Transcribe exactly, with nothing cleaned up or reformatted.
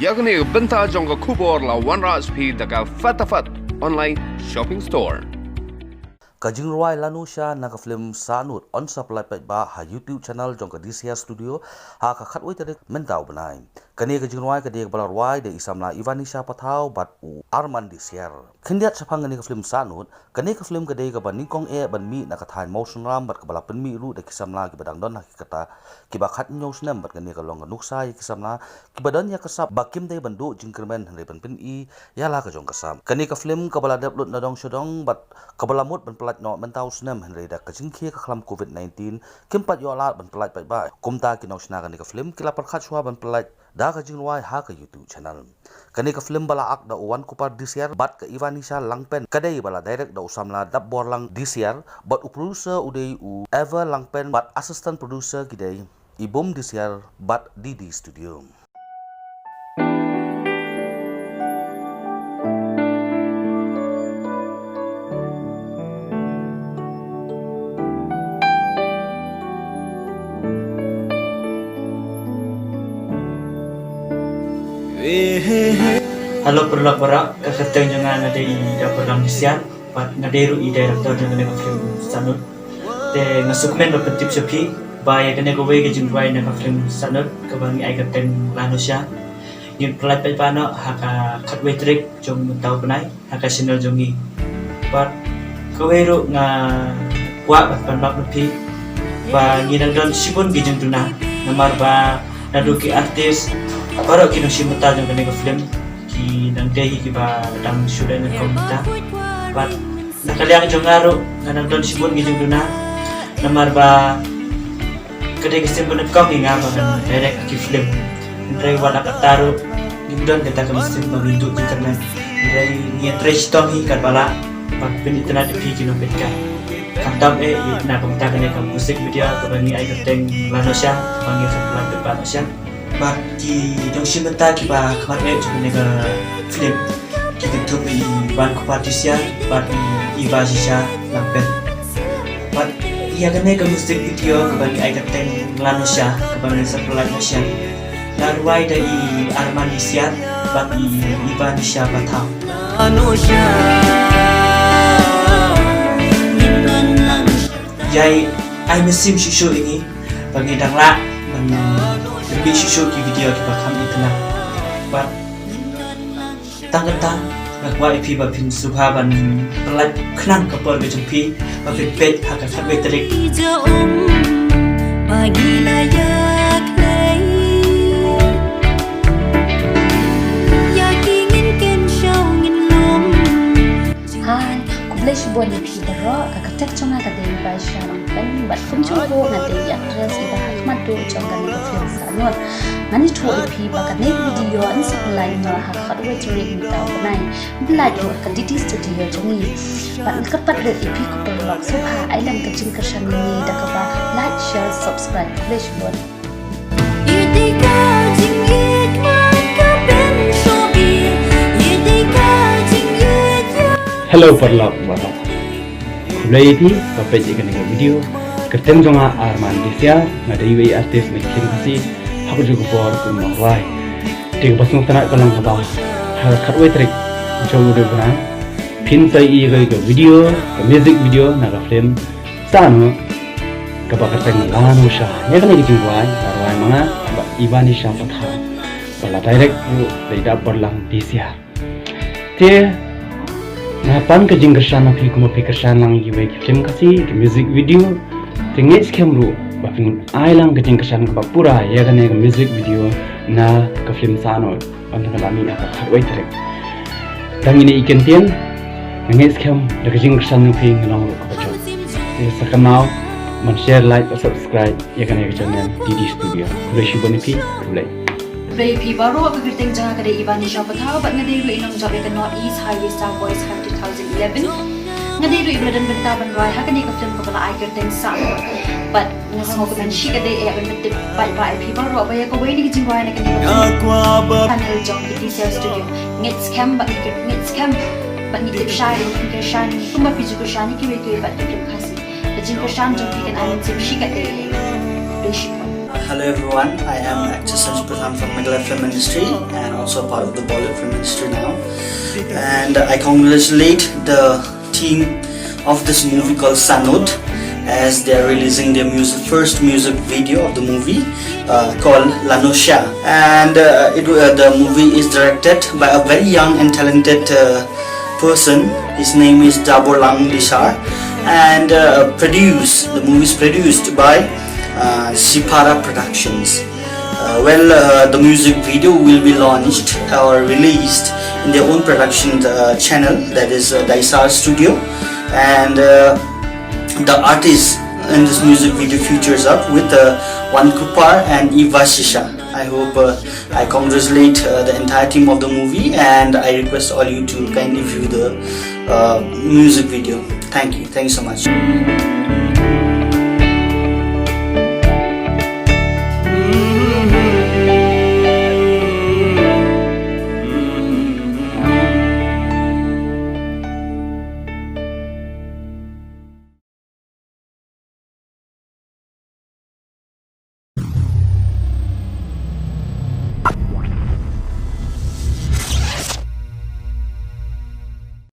Ïa kane ka bynta jong ka khubor la wanrah sha phi da ka Fatafat Online Shopping Store. Ka jingrwai Lano Sha na ka film Sahnud yn sa pyllait paidbah ha YouTube channel jong ka D C R Studio ha ka khatwei tarik mynta u bnai. Kane ka jingrwai ka dei kaba la rwai da i samla Ivanisha Pathaw bad u Arman Disiar. Khyndiat shaphang kane ka film Sahnud, kane ka film ka dei kaba nyngkong eh ban mih na ka thaiñ Mawsynram bad kaba la pynmih ruh da ki samla kiba dang don ha ki rta kiba khathynñiew snem bad kane ka long ka nuksa ïa ki samla kiba don ïa ka sap ba kim dei ban duh jingkyrmen hynrei ban pyni ïa la ka jong ka sap. Kane ka film kaba la dep lut na dong sha dong bad kaba la mut ban pyllait noh mynta u snem hynrei da ka jingkhie ka khlam covid nineteen kim pat ïoh lad ban pyllait paidbah. Kumta ki nongshna kane ka film ki la pyrkhat shuwa ban pyllait da ka jingrwai ha ka YouTube channel. Kane ka film ba la act da u Wankupar Disiar bad ka Ivanisha Langpen ka dei ba la direct da u samla Dapborlang Disiar bad u producer u dei u Ever Langpen bad assistant producer ki dei i Bum Disiar bad D D Studio. Hello paralok baroh, ka kyrteng jong nga nga dei i Dapborlang Disiar bad nga dei ruh i director jong kane ka film Sahnud. Te nga sngewkmen ban pyntip sha phi ba ïa kane kawei ka jingrwai na ka film Sahnud kaba ngi ai kyrteng Lano Sha ngin pyllait paidbah noh ha ka khatwei tarik jong mynta u bnai ha ka channel jong ngi. Bad kawei ruh nga kwah ban pan map na phi ba ngi dang don shibun ki jingduna namar ba naduh ki artist baroh ki nongshim bynta jong kane ka film ki dang dei hi kiba dang shu dei na ka bynta. Bad na ka liang jong nga ruh nga dang don shibun ki jingduna namar ba ka dei ka sien ba nyngkong ïa nga ba ngan direct ki film. Hynrei wat la katta ruh ngim don kata ka mynsiem ba ngin duh jingkyrmen. Hynrei ngi ïatrei shitom hi katba lah ban pynitynnad ïa phi ki nongpeitkai. Khamtam eh na ka bynta kane ka music video kaba ngi ai kyrteng Lano Sha kaba ngi sa pyllait paidbah noh sha. Bad ki nongshim bynta kiba khmat eh jong kane ka film ki kynthup ïa i Wankupar Disiar bad i Ivanisha Langpen. Bad ïa kane ka music video kaba ngi ai kyrteng Lano Sha kaba ngi sa pyllait noh sha la rwai da i Arman Disiar bad i Ivanisha Pathaw. Ïa i ai mynsiem shuh shuh ïa ngi ba ngi dang lah ban pynmih shuh shuh ki video kiba kham itynnad. Bad tang kata nga kwah ïa phi ba phin sngewbha ban pyllait khnang ka por ka jong phi ba phin peit ha ka khatwei tarik. Hi, khublei shibun ïa phi baroh, ka kyrteng jong nga ka dei Ivanisha Langpen bad kumjuh ruh nga dei i actress iba ha khmat duh jong kane ka film Sahnud. Ngan ïathuh ïa phi ba kane ka video yn sa pyllait noh ha ka khatwei tarik mynta u bnai. Pyllait ruh ha ka D D Studio jong ngi. Bad nga kyrpad lut ïa phi ko paralok sngewbha ai lang ka jingkyrshan ïa ngi da kaba like, share, subscribe. Khublei shibun. Hello paralok baroh. Khublei ïa phi ba peit ïa kane ka video. Kyrteng jong nga Arman Disiar, nga dei iwei i artist na ki film Khasi ha kajuh ka por kum u nongrwai. Te kaba sngewtynnat ka long kaba ha ka khatwei tarik jong une u bnai phin sa ïohi ïa ka video, ka music video na ka film Sahnud kaba kyrteng Lano Sha. Ïa kane ka jingrwai la rwai ma nga bad i Ivanisha Pathaw bad la direct ruh da i Dapborlang Disiar. Te nga pan ka jingkyrshan na phi kumba phi kyrshan lang ïa kiwei ki film Khasi ki music video. Te ngeit skhem ruh ba phin ai lang ka jingkyrshan kaba pura ïa kane ka music video na ka film Sahnud. Ban ka la mih ha ka khatwei tarik. Tang ine i kyntien, nga ngeit skhem da ka jingkyrshan jong phi ngan long ruh kaba jop. Te sa kynmaw ban share, like bad subscribe ïa kane ka channel D D Studio. Khublei shibun ïa phi, khublei. Khublei ïa phi baroh, ka kyrteng jong nga ka dei Ivanisha Pathaw bad nga dei ruh i nongjop ïa ka North East Highway Star Boys ha two thousand eleven. Nga dei ruh iba la don bynta ban rwai ha kane ka film kaba la ai kyrteng Sahnud. Bad nga sngewkmen shikatdei ïa ban pyntip paidbah ïa phi baroh ba ïa kawei na ki jingrwai na kane ka film. Channel jong ka D C R Studio. Ngeit skhem ba ngi, ngeit skhem ba ngi tip shai, ngi kyrshan kumba phi ju kyrshan ïa kiwei kiwei pat ki film Khasi. Ka jingkyrshan jong phi kan ai mynsiem shikatdei. Khublei shibun. Hello everyone, I am actor Sanju Pradhan from Meghalaya Film Industry and also a part of the Bollywood film industry now. And I congratulate the team of this movie called Sanod as they are releasing their music first music video of the movie uh, called Lanosha. And uh, it, uh, the movie is directed by a very young and talented uh, person. His name is Daborlang Lishar, and uh, produced the movie is produced by uh, Sipara Productions. Uh, well, uh, the music video will be launched or released in their own production uh, channel, that is uh, Daisar Studio, and uh, the artists in this music video features up with uh, Wan Kupar and Eva Shisha. I hope uh, I congratulate uh, the entire team of the movie, and I request all you to kindly view the uh, music video. Thank you. Thank you so much.